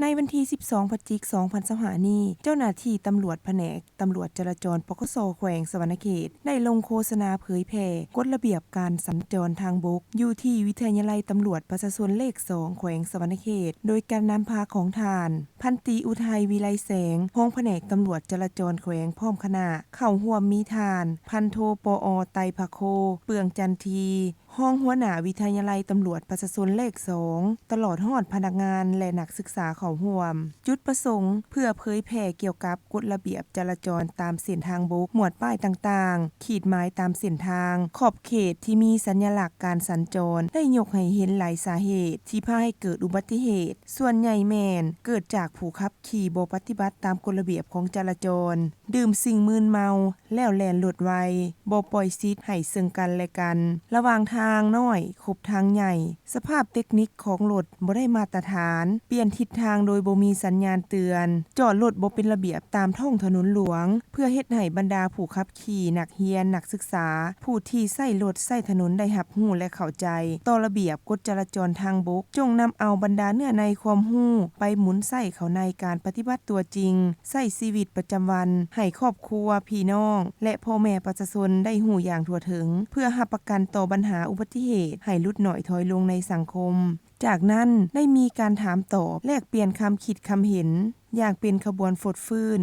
ໃນວັນທີສິບສອງ ພະຈິກ ສອງພັນຊາວຫ້ານີ້, ເຈົ້າໜ້າທີ່ຕຳຫຼວດພະແນກຕຳຫຼວດຈະລາຈອນ ປກສ ແຂວງສະຫວັນນະເຂດ ໄດ້ລົງໂຄສະນາເຜີຍແຜ່ກົດລະບຽບການສັນຈອນທາງບົກ ຢູ່ທີ່ວິທະຍາໄລຕຳຫຼວດປະຊາຊົນເລກສອງ ແຂວງສະຫວັນນະເຂດ ໂດຍການນຳພາຂອງທ່ານ ພັນຕີ ອຸໄທ ວິໄລແສງ ຮອງພະແນກຕຳຫຼວດຈະລາຈອນແຂວງ ພ້ອມຄະນະ ເຂົ້າຮ່ວມມີທ່ານ ພັນໂທ ປອ ໄຕພະໂຄ ເປືອງຈັນທີ ຮອງຫົວໜ້າວິທະຍາໄລຕຳຫຼວດປະຊາຊົນເລກສອງ ຕະຫຼອດຮອດພະນັກງານ ແລະ ນັກສຶກສາເຂົ້າຮ່ວມ. ຈຸດປະສົງເພື່ອເຜີຍແຜ່ກ່ຽວກັບກົດລະບຽບຈະລາຈອນຕາມເສັ້ນທາງບົກ, ໝວດປ້າຍຕ່າງໆ, ຂີດໝາຍຕາມເສັ້ນທາງ, ຂອບເຂດທີ່ມີສັນຍະລັກການສັນຈອນ ໄດ້ຍົກໃຫ້ເຫັນຫຼາຍສາເຫດທີ່ພາໃຫ້ເກີດອຸບັດຕິເຫດ, ສ່ວນໃຫຍ່ແມ່ນເກີດຈາກຜູ້ຂັບຂີ່ບໍ່ປະຕິບັດຕາມກົດລະບຽບຂອງຈະລາຈອນ, ດື່ມສິ່ງມຶນເມົາ ແລ້ວແລ່ນລົດໄວ, ບໍ່ປ່ອຍສິດໃຫ້ເຊິ່ງກັນແລະກັນ ລະຫວ່າງທາງນ້ອຍ ຂົບທາງໃຫຍ່, ສະພາບເຕັກນິກຂອງລົດບໍ່ໄດ້ມາດຕະຖານ, ປ່ຽນທິດທາງໂດຍບໍ່ມີສັນຍານເຕືອນ, ຈອດລົດບໍ່ເປັນລະບຽບຕາມທ້ອງຖະໜົນຫຼວງ, ເພື່ອເຮັດໃຫ້ບັນດາຜູ້ຂັບຂີ່, ນັກຮຽນ, ນັກສຶກສາ, ຜູ້ທີ່ໃຊ້ລົດໃຊ້ຖະໜົນໄດ້ຮັບຮູ້ ແລະ ເຂົ້າໃຈຕໍ່ລະບຽບກົດຈະລາຈອນທາງບົກ, ຈົ່ງນຳເອົາບັນດາເນື້ອໃນຄວາມຮູ້ໄປໝູນໃຊ້ເຂົ້າໃນການປະຕິບັດຕົວຈິງ, ໃຊ້ຊີວິດປະຈຳວັນ, ໃຫ້ຄອບຄົວ, ພີ່ນ້ອງ ແລະ ພໍ່ແມ່ປະຊາຊົນໄດ້ຮູ້ຢ່າງທົ່ວເຖິງ, ເພື່ອຮັບປະກັນຕໍ່ບັນຫາອຸບັດຕິເຫດໃຫ້ຫຼຸດໜ້ອຍຖອຍລົງໃນສັງຄົມ. ຈາກນັ້ນໄດ້ມີການຖາມຕອບ, ແລກປ່ຽນຄຳຄິດຄຳເຫັນຢ່າງເປັນຂະບວນຟົດຟື້ນ.